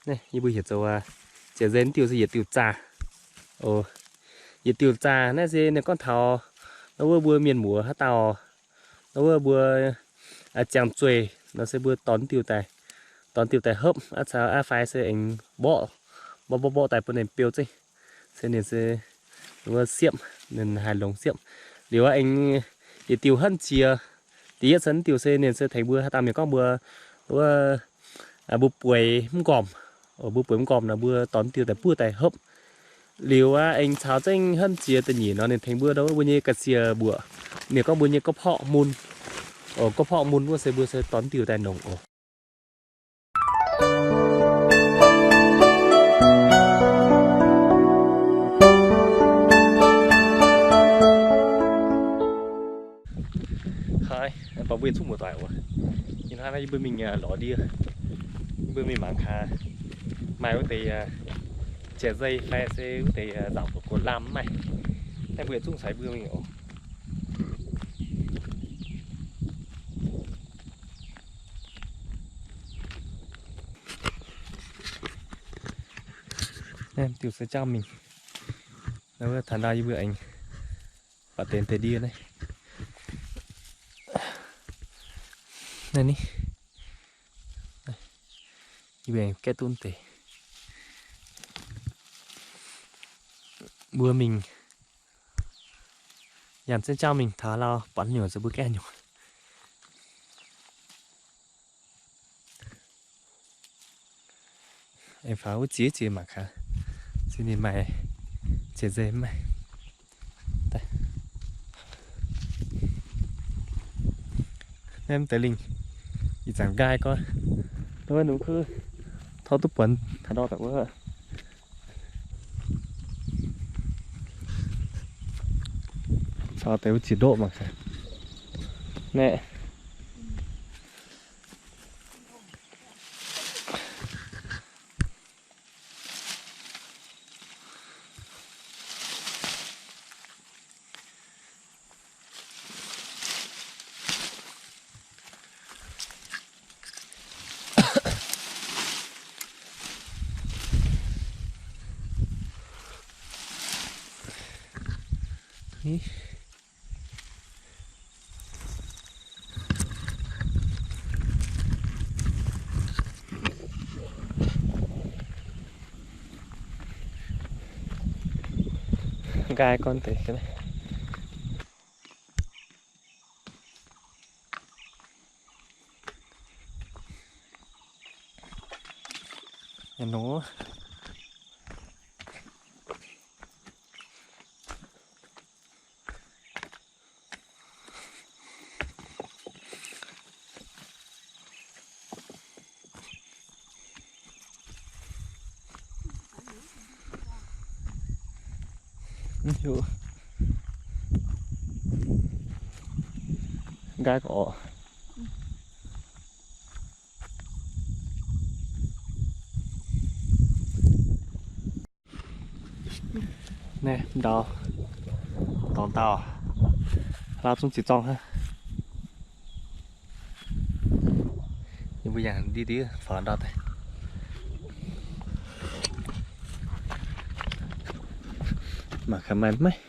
Naaiv yie mbuo heuc zoux, aa, ziec nzei mv diuh se yietc diuh zaah. O, yietc diuh zaah naaiv se ninh gorngv taux nor wuov mbuo mienh muoz haaix dauh, nor wuov mbuo, aa, ziangh zueih nor se mbuo dorh diuh daaih, dorh diuh daaih hopv, aa, caux aa fai se aengx mborqv, mborqv mborqv mborqv daaih bun ninh beu zeiv. Se ninh se wuov siepv, ninh haih longx siepv. Liuz aqv, aengx yietc diuh hnangv jiex, da'yietv se diuh se ninh se tengx mbuo haaix dauh mienh gorngv mbuo wuov, aa, mbuo bueix mv nqormh. O, mbuo bueix mv nqormh nor mbuo dorh diuh daaih buov daaih hopv. Liuz aqv, aengx caux zengv hnangv jiex da'nyeic nor ninh tengx mbuo ndau wuov mbuo nyei ga'sie mbuoqc, ninh gorngv mbuo nyei gorqv-porqv mun. O, gorqv-porqv mun wuov se mbuo se dorh diuh daaih nongc oc. Haaix, baac mbuo yietc zungv muoz-doic oc. Ih hnoi naaiv yie mbuo mingh, aa, lorz ndie. Yie mbuo mingh mangc gaax maaih wuov deix, aa, ziec nzei fai se wuov deix, aa, nzaangc buoz-gox lamh mv maaih. Naaiv mbuo yietc zungv caux yie mbuo mingh oc. Naaiv diuh se jauv mingh. Naaiv wuov taux ndau yie mbuo aengx baac deix deix ndie naaiv. Naaiv ni, yie mbuo aengx gaeqv duqv deix. Mbuo mingh yangh zengv jauv mingh taux lauh buatc nyungc se mbuo gaeqv nyungc. Aengx faaux wuov ziex ziex mangc gaax, se ninh maaih ziec nzei mv maaih. Naaiv mv deix lingh ih zanc nqaai gorngv, wuov nungx kuv tov duqv buonc taux ndau daaih wuov. Caux deix wuov ziex ndoqv mangc gaax. Naaiv Nqaai gorn deix. Nqaai gorx. Naaiv ndau, dorngx ndau, hlauv zungv ziex zorng hnangv. Yie mbuo yangh ndie ndie faaux ndau daaih. Mangc gaax maaih maiv.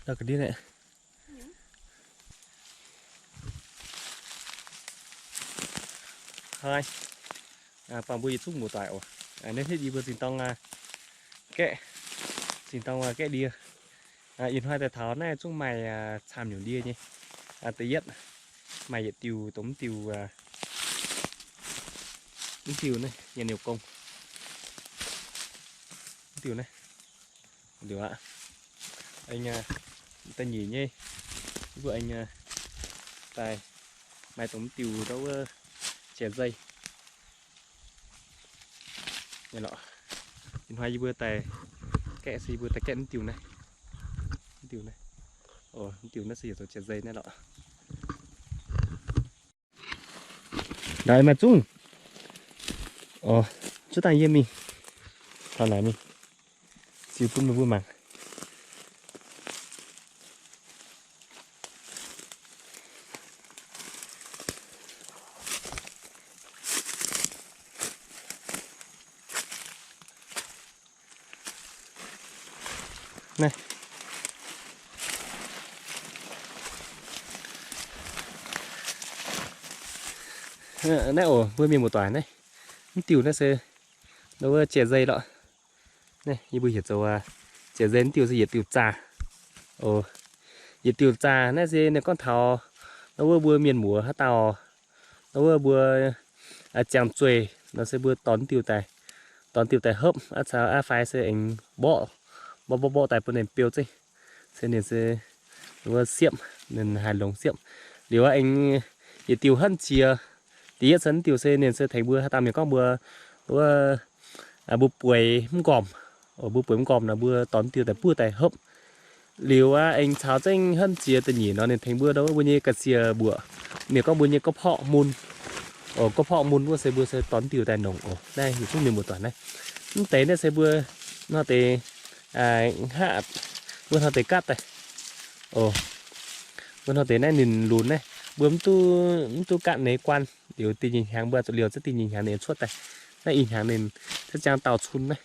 Ndau ga'ndiev naaiv. Haaix, baac mbuo yietc zungv muoz-doic oc. Naaiv hitv yie mbuo zinh dorng gaeqv, zinh dorng gaeqv ndie. Ih hnoi daaih taux naaiv zungv maaih camv nyungc ndie nyei. Da'yietv maaih yietc diuh dongh mv diuh, mv diuh naaiv nyei niuh gong. Mv diuh naaiv. Liuz aqv, aengx da'nyeic nyei, mbuo aengx daaih maaih dongh mv diuh ndau wuov ziec nzei. Ih hnoi yie mbuo daaih gaeqv se yie mbuo daaih gaeqv mv diuh naaiv. Mv diuh naaiv. Diuh naaiv se yietc zoux jiex nzei naaiv lorqc. Ndau maaih zungv. Zuov daaih yie mingh taux naaic mingh ziux bun meih mbuo mangc. Naaiv, naaiv oc, mbuo mienh muoz-doic naaiv, mv diuh naaiv se ndau wuov jiex nzei lorqc. Naaiv yie mbuo heuc zoux jiex nzei, mv diuh se yietc diuh zaah. Oc, yietc diuh zaah naaiv se ninh gorngv taux ndau wuov mbuo mienh muoz haaix dauh ndau wuov mbuo ziangh zueih nor se mbuo dorh diuh daaih, dorh diuh daaih hopv aqv, caux aqv fai se aengx mborqv, mborqv mborqv mborqv daaih bun ninh biou zeiv, se ninh se wuov siepv, ninh haih longx siepv. Liuz aqv, aengx yietc diuh henv jiex. Da'yietv se diuh se ninh se tengx mbuo haaix dauh mienh gorngv mbuo wuov, mbuo bueix mv nqormh, mbuo bueix mv nqormh nor mbuo dorh diuh daaih buov daaih hopv. Liuz aqv, aengx caux zengv henv jiex da'nyeic nor ninh tengx mbuo ndau wuov mbuo nyei ga'sie mbuoqc, mienh gorngv mbuo nyei gorqv-porqv mun. Oc, gorqv-porqv mun wuov se mbuo se dorh diuh daaih nongc oc. Naaiv yietc zungv mienh muoz-doic naaiv. Mv deix naaiv se mbuo nor deix, hnangv mbuo nor deix gatv daaih. Oc, mbuo nor deix naaiv ninh lunx naaiv, mbuo mv duqv, mv duqv gatv ninh guanh. Liuz da'nyeic hnyangx mbuo zuqc liouh zengv da'nyeic hnyangx ninh cuotv daaih. Naaiv ih hnyangx ninh za'jangv dauh cun naaiv.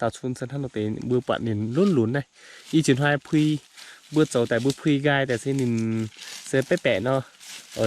Dauh cun se hnangv nor deix mbuo buatc ninh lunx lunx naaiv. Ih jiex hnoi pui, mbuo zoux daaih mbuo pui nqaai daaih se ninh se baeqv baeqc nor.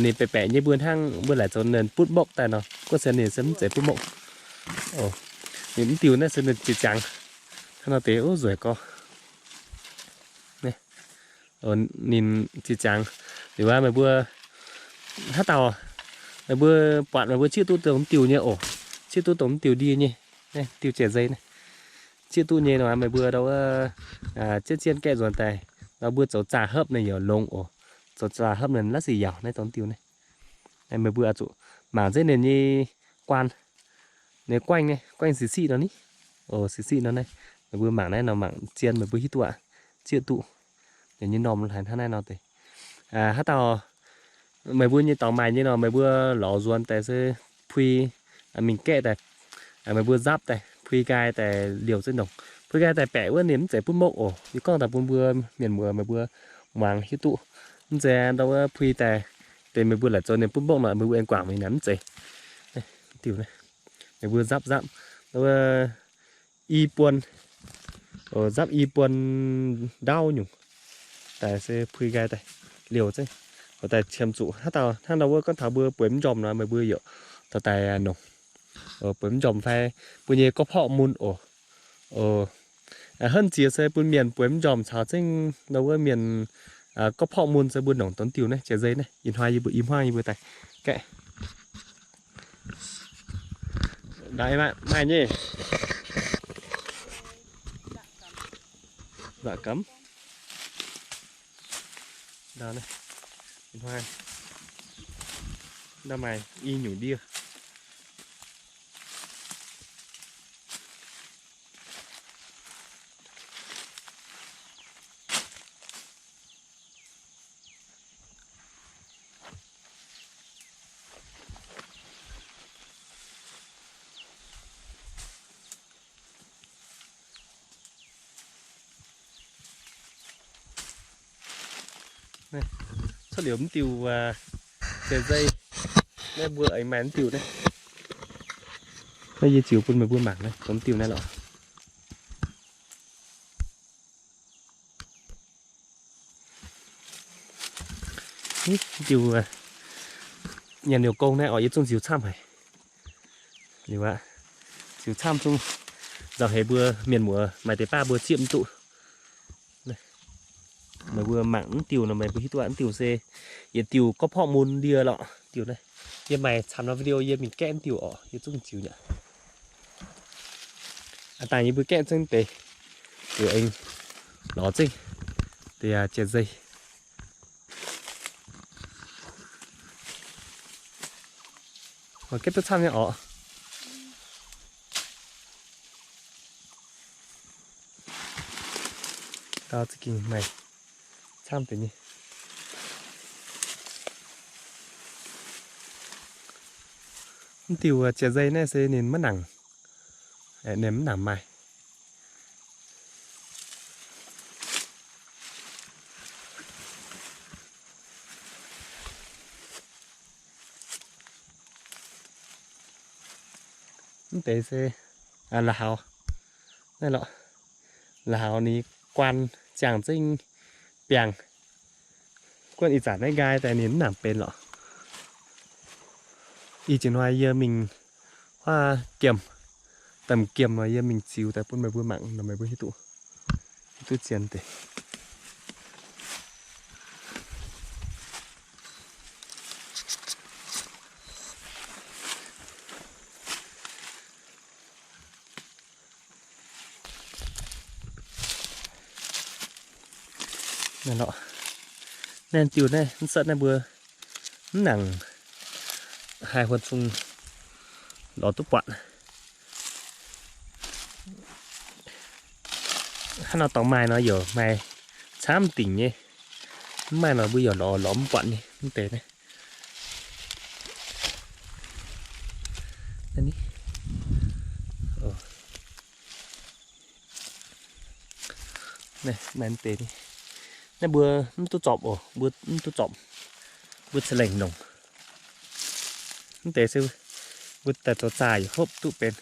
Ninh baeqc baeqc nyei mbuo hnangv mbuo laaic zoux ninh butv mokv daaih nor, gorngv se ninh se mv zeiz butv mokv. Ninh mv diuh naaiv se ninh ziex jangx. Hnangv nor deix, o, nzueic gorx. Ninh ziex jangx. Liuz aqv, meih mbuo haaix dauh, meih mbuo buatc meih mbuo zieqv duqv dongh mv diuh nyei oc. Zieqv duqv dongh mv diuh ndie nyei. Naaiv diuh jiex nzei naaiv. Zieqv duqv nyei nor meih mbuo ndau wuov, zieqv zieqv gaeqv nzuonx daaih, nor mbuo zoux zaah hopv ninh yaac longx oc. Zoux zaah hopv ninh laav sic yaauc naaiv dongh diuh naaiv. Meih mbuo oix zuqc mangc zengv ninh nyei guanh, ninh guanh naaiv, guanh sic siqv nor ni. Oc, sic siqv nor naaiv, meih mbuo mangc naaiv nor mangc zien meih mbuo hiuv duqv aqv. Zieqv duqv ninh nyei normh haaix hnangv naaiv nor deix. Haaix dauh meih mbuo nyei dorngx maaih nyei nor, meih mbuo lorz nzuonx daaih se pui mingh gaeqv daaih, meih mbuo nzapv daaih, pui nqaai daaih liouh zengv nongc. Pui nqaai daaih baeqc wuov ninh mv zeiz butv mokv oc. Yie gorngv daaih bun mbuo mienh muoz meih mbuo muangx hiuv duqv. Mv zeiz ndau wuov pui daaih, deix meih mbuo laaic zoux ninh butv mokv nor, meih mbuo aengx guangc mingh naaic mv zeiz. Diuh naaiv, meih mbuo nzapv nzapv, ndau wuov i buon, nzapv i buon ndaauv nyungc daaih se pui nqaai daaih liouh zengv, daaih qiemx zuqc haaix dauh hnangv ndau wuov gorngv taux mbuo bueix mv njormh nor, meih mbuo yaac dorh daaih nongc. Bueix mv njormh fai mbuo nyei gorqv-porqv mun oc. Henv jiex se bun mienh bueix mv njormh caux zengv ndau wuov mienh gorqv-porqv mun se mbuo nongc dongh diuh naaiv jiex nzei naaiv. Ih hnoi yie mbuo i hmuangv yie mbuo daaih gaeqv. Maaih nyei. Nzaqc gamv. Ndau naaiv, ih hnoi ndau maaih i nyungc ndie. Cuotv liuz mv diuh jiex nzei, naaiv mbuo aengx maaih mv diuh naaiv. Naaiv yie ziux bun meih mbuo mangc naaiv, dongh mv diuh naaiv lorqc. Mv diuh nyanc liouh gong naaiv oc, yie zungv ziux camv haic. Liuz aqv, ziux camv zungv nzauh heix mbuo mienh muoz maaih deix baav mbuo zieqv mv duqv. Meih mbuo mangc mv diuh nor meih mbuo hiuv duqv mv diuh se yietc diuh gorqv-porqv mun ndie lorqc. Diuh naaiv yie maaih camv norm video yie mingh gaeqv mv diuh oc, yie zungv ziux nyei. Dangh yie mbuo gaeqv zengv deix, ziux aengx lorz zengv deix jiex nzei. Gaeqv duqv camv nyei oc. Ndau za'gengh maaih Mv diuh ziex nzei naaiv se ninh maiv nangc, ninh mv nangc maaih. Mv deix se la'haux naaiv lorqc. La'haux ninh guaan ziangh zengv biangh. Guanh ih zanc naaiv nqaai daaih ninh mv nangc benx lorqc. Ih jiex hnoi yie mingh huaav giemh, daaih giemh nor yie mingh ziux daaih bun meih mbuo mangc nor meih mbuo hiuv duqv, hiuv duqv zien deix. Naaiv diuh naaiv mv setv naaiv mbuo mv nangc haih huon zung lorz duqv buatc. Hnangv nor dorngx maaih nor yaac maaih camv dingc nyei. Mv maaih nor mbuo yaac lorz lorz mv buatc nyei mv deix naaiv. Naaiv mbuo mv duqv zorpc oc, mbuo mv duqv zorpc, mbuo ca'lengc nongc. Mv deix se mbuo daaih zoux zaah yaac hopv duqv benx.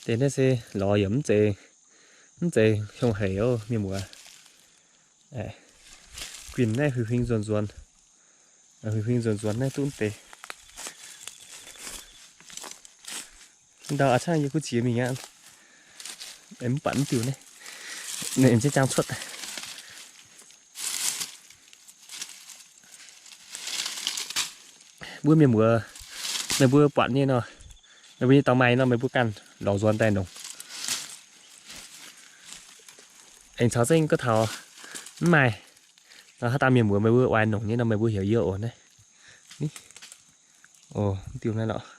Deix naaiv se lorz yaac mv zeiz, mv zeiz hiong haic oc mienh muoz. Guinh naaiv huingx-huingx nzuonx-nzuonx, huingx-huingx nzuonx-nzuonx naaiv duqv mv deix. Ndau a'cangv yie kuv jiex mingh aqv. Mv baac mv diuh naaiv, ninh jienv jangx cuotv. Mbuo mienh muoz, meih mbuo buatc nyei nor, meih mbuo nyei dorngx maaih nor, meih mbuo ganh lorz nzuonx daaih nongc. Aengx caux zengv gorngv taux mv maaih nor, haaix dauh mienh muoz meih mbuo oix nongc nyei nor, meih mbuo heuc yie oc naaiv. Ni, o, mv diuh naaiv lorqc.